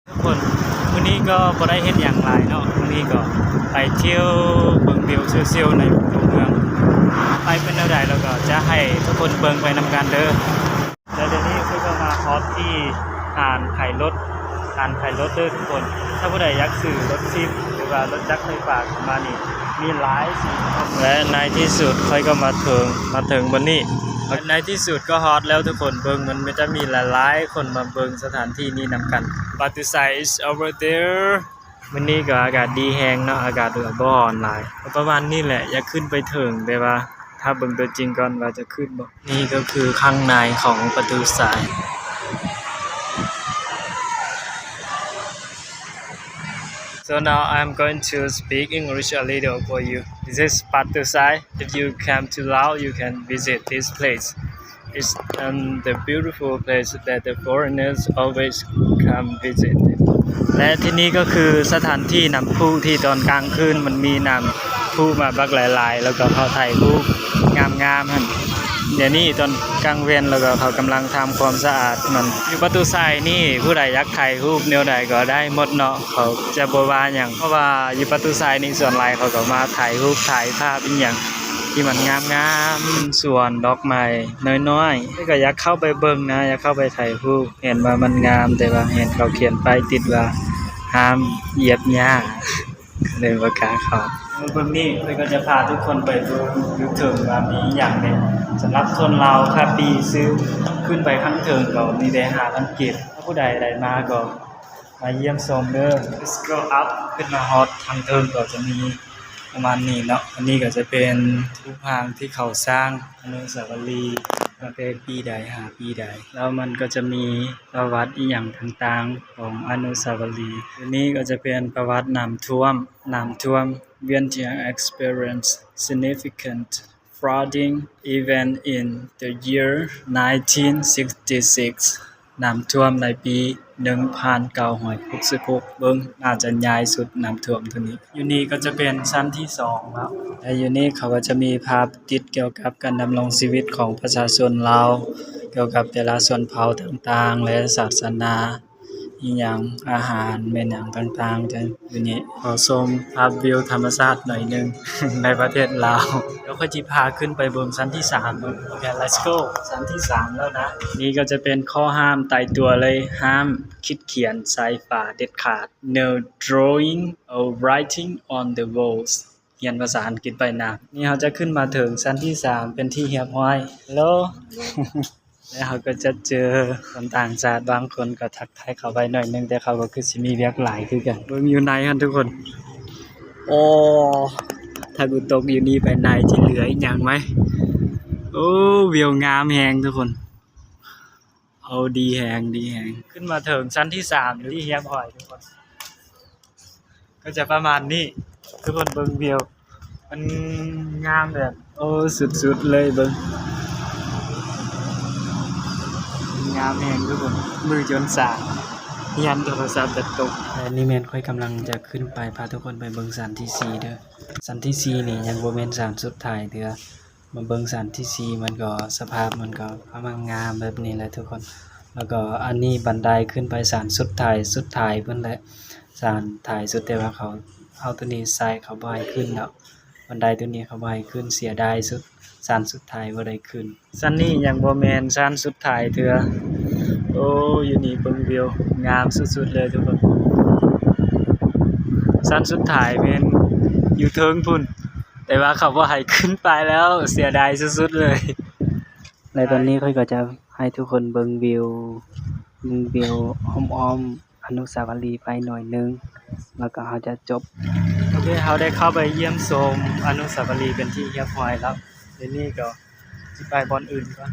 ທຸກຄົນ ມື້ນີ້ກໍບໍ່ໄດ້ເຮັດຫຍັງຫຼາຍເນາະ, ມື້ນີ້ກໍໄປທ່ຽວເບິ່ງວິວຊິວໆໃນຕົວເມືອງ. ໄປເປັນແນວໃດ ແລ້ວກໍຈະໃຫ້ທຸກຄົນເບິ່ງໄປນຳກັນເດີ. ແລ້ວດຽວນີ້ຂ້ອຍກໍມາຮອດທີ່ຮ້ານຂາຍລົດ, ຮ້ານຂາຍລົດເດີທຸກຄົນ. ຖ້າຜູ້ໃດຢາກຊື້ລົດຖີບ ຫຼືວ່າລົດຈັກໄຟຟ້າປະມານນີ້ ມີຫຼາຍສີ. ແລະໃນທີ່ສຸດຂ້ອຍກໍມາເຖິງ, ມາເຖິງບ່ອນນີ້. ໃນທີ່ສຸດກໍຮອດແລ້ວທຸກຄົນ. ເບິ່ງ ມັນຈະມີຫຼາຍໆຄົນມາເບິ່ງສະຖານທີ່ນີ້ນຳກັນ. Batu Sae is over there. ມື້ນີ້ກໍອາກາດດີແຮງເນາະ, ອາກາດກໍບໍ່ຮ້ອນຫຼາຍ. ປະມານນີ້ແຫຼະ, ຢາກຂຶ້ນໄປເຖິງ, ແຕ່ວ່າຖ້າເບິ່ງຕົວຈິງກ່ອນວ່າຈະຂຶ້ນບໍ່. ນີ້ກໍຄືຂ້າງໃນຂອງ Batu Sae. So now I'm going to speak English a little for you. This is Batu Sae. If you come to Laos, you can visit this place. It's, um, the beautiful place that the foreigners always come visit. ແລະທີ່ນີ້ກໍຄືສະຖານທີ່ນ້ຳພຸທີ່ຕອນກາງຄືນມັນມີນ້ຳພຸມາບັກຫຼາຍໆ ແລ້ວກໍເຂົາຖ່າຍຮູບງາມໆຫັ້ນ. ດຽວນີ້ຕອນກາງເວັນ ແລ້ວກໍເຂົາກຳລັງທຳຄວາມສະອາດມັນ. ຢູ່ປະຕູໄຊນີ້ ຜູ້ໃດຢາກຖ່າຍຮູບແນວໃດກໍໄດ້ໝົດເນາະ, ເຂົາຈະບໍ່ວ່າຫຍັງ ເພາະວ່າຢູ່ປະຕູໄຊນີ້ສ່ວນຫຼາຍເຂົາກໍມາຖ່າຍຮູບຖ່າຍພາບອີ່ຫຍັງທີ່ມັນງາມໆ. ສວນດອກໄມ້ນ້ອຍໆ ແຕ່ກໍຢາກເຂົ້າໄປເບິ່ງນະ, ຢາກເຂົ້າໄປຖ່າຍຮູບ. ເຫັນວ່າມັນງາມ ແຕ່ວ່າເຫັນເຂົາຂຽນປ້າຍຕິດວ່າຫ້າມຢຽບຫຍ້າ ເລີຍບໍ່ກ້າເຂົ້າ. ເບິ່ງນີ້ ຂ້ອຍກໍຈະພາທຸກຄົນໄປເບິ່ງຢູ່ເທິງວ່າມີອີ່ຫຍັງແດ່. ສຳລັບຄົນລາວ ຄ່າປີ້ຊື້ຂຶ້ນໄປຂ້າງເທິງກໍມີແຕ່ຫ້າພັນກີບ. ຖ້າຜູ້ໃດໄດ້ມາກໍມາຢ້ຽມຊົມເດີ. Let's go up. ຂຶ້ນມາຮອດທາງເທິງກໍຈະມີປະມານນີ້ເນາະ. ອັນນີ້ກໍຈະເປັນຮູບຮ່າງທີ່ເຂົາສ້າງອະນຸສາວະລີຕັ້ງແຕ່ປີໃດຫາປີໃດ, ແລ້ວມັນກໍຈະມີປະຫວັດອີ່ຫຍັງຕ່າງໆຂອງອະນຸສາວະລີ. ອັນນີ້ກໍຈະເປັນປະຫວັດນ້ຳຖ້ວມ, ນ້ຳຖ້ວມ. Vientiane experienced significant flooding event in the year nineteen sixty-six. ນ້ຳຖ້ວມໃນປີໜຶ່ງພັນເກົ້າຮ້ອຍຫົກສິບຫົກ ເບິ່ງ ໜ້າຈະໃຫຍ່ສຸດນ້ຳຖ້ວມຕົວນີ້. ຢູ່ນີ້ກໍຈະເປັນຊັ້ນທີສອງເນາະ ແລະ ຢູ່ນີ້ເຂົາກໍຈະມີພາບຕິດກ່ຽວກັບການດຳລົງຊີວິດຂອງປະຊາຊົນລາວ ກ່ຽວກັບແຕ່ລະຊົນເຜົ່າຕ່າງໆ ແລະ ສາສະໜາ ອີ່ຫຍັງ ອາຫານແມ່ນຫຍັງຕ່າງໆ ຈະຢູ່ນີ້. ຂໍຊົມພາບວິວທຳມະຊາດໜ້ອຍໜຶ່ງໃນປະເທດລາວ. ດຽວຂ້ອຍຊິພາຂຶ້ນໄປເບິ່ງຊັ້ນທີສາມເນາະ. ໂອເຄ let's go. ຊັ້ນທີສາມແລ້ວນະ. ນີ້ກໍຈະເປັນຂໍ້ຫ້າມຕາຍຕົວເລີຍ, ຫ້າມຂີດຂຽນໃສ່ຝາເດັດຂາດ. No drawing or writing on the walls. ຮຽນພາສາອັງກິດໄປນຳ. ນີ້ເຮົາຈະຂຶ້ນມາເຖິງຊັ້ນທີສາມເປັນທີ່ຮຽບຮ້ອຍ. Hello. ແລ້ວເຮົາກໍຈະເຈີຄົນຕ່າງຊາດ, ບາງຄົນກໍທັກທາຍເຂົ້າໄປໜ້ອຍໜຶ່ງ, ແຕ່ເຂົາກໍຄືຊິມີວຽກຫຼາຍຄືກັນ. ເບິ່ງຢູ່ໃນຫັ້ນທຸກຄົນ. ໂອ້ ຖ້າກູຕົກຢູ່ນີ້ໄປໃນ ຊິເຫຼືອອີ່ຫຍັງໄວ້? ໂອ້ ວິວງາມແຮງທຸກຄົນ. ເອົາ ດີແຮງ ດີແຮງ. ຂຶ້ນມາເຖິງຊັ້ນທີສາມເປັນທີ່ຮຽບຮ້ອຍທຸກຄົນ. ກໍຈະປະມານນີ້ ທຸກຄົນເບິ່ງວິວ ມັນງາມແບບ ໂອ້ ສຸດໆເລີຍ. ເບິ່ງ ງາມແຮງທຸກຄົນ. ມືຈົນຊາ ຢ້ານໂທລະສັບຈະຕົກ. ແລະນີ້ແມ່ນຂ້ອຍກຳລັງຈະຂຶ້ນໄປ ພາທຸກຄົນໄປເບິ່ງຊັ້ນທີສີ່ເດີ. ຊັ້ນທີສີ່ນີ້ຍັງບໍ່ແມ່ນຊັ້ນສຸດທ້າຍເທື່ອ. ມາເບິ່ງຊັ້ນທີສີ່ ມັນກໍ ສະພາບມັນກໍປະມານງາມແບບນີ້ແຫຼະທຸກຄົນ. ແລ້ວກໍອັນນີ້ບັນໄດຂຶ້ນໄປຊັ້ນສຸດທ້າຍ ສຸດທ້າຍພຸ້ນແຫຼະ, ຊັ້ນທ້າຍສຸດ, ແຕ່ວ່າເຂົາເອົາຕົວນີ້ໃສ່ ເຂົາບໍ່ໃຫ້ຂຶ້ນດອກ. ບັນໄດຕົວນີ້ເຂົາບໍ່ໃຫ້ຂຶ້ນ, ເສຍດາຍສຸດ, ຊັ້ນສຸດທ້າຍບໍ່ໄດ້ຂຶ້ນ. ຊັ້ນນີ້ຍັງບໍ່ແມ່ນຊັ້ນສຸດທ້າຍເທື່ອ. ໂອ້ ຢູ່ນີ້ເບິ່ງວິວ ງາມສຸດໆເລີຍທຸກຄົນ. ຊັ້ນສຸດທ້າຍແມ່ນຢູ່ເທິງພຸ້ນ. ແຕ່ວ່າເຂົາບໍ່ໃຫ້ຂຶ້ນໄປແລ້ວ, ເສຍດາຍສຸດໆເລີຍ. ແລະຕອນນີ້ຂ້ອຍກໍຈະໃຫ້ທຸກຄົນເບິ່ງວິວ, ເບິ່ງວິວອ້ອມໆອະນຸສາວະລີໄປໜ້ອຍໜຶ່ງ ແລ້ວກໍເຮົາຈະຈົບ. ໂອເຄ ເຮົາໄດ້ເຂົ້າໄປຢ້ຽມຊົມອະນຸສາວະລີເປັນທີ່ຮຽບຮ້ອຍແລ້ວ. ດຽວນີ້ກໍຊິໄປບ່ອນອື່ນກ່ອນ.